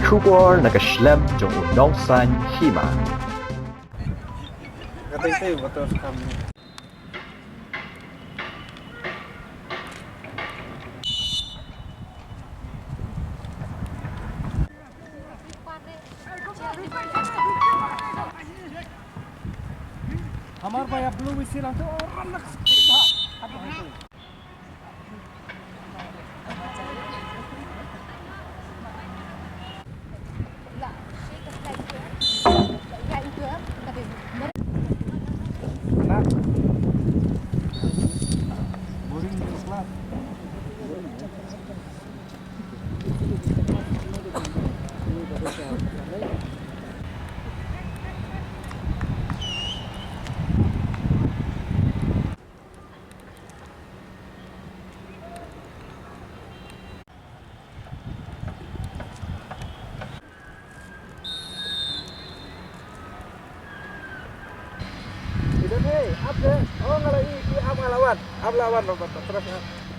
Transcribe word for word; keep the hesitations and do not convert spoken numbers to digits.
Khubor na ka shlem jong u nongsan hima. हमार भाई आप लोग इसी रंग से और रंग सीधा। Idan, hey, up deh. Oh, nga la i, i, up nga la wan. Up la wan, Robert. Terus, ah.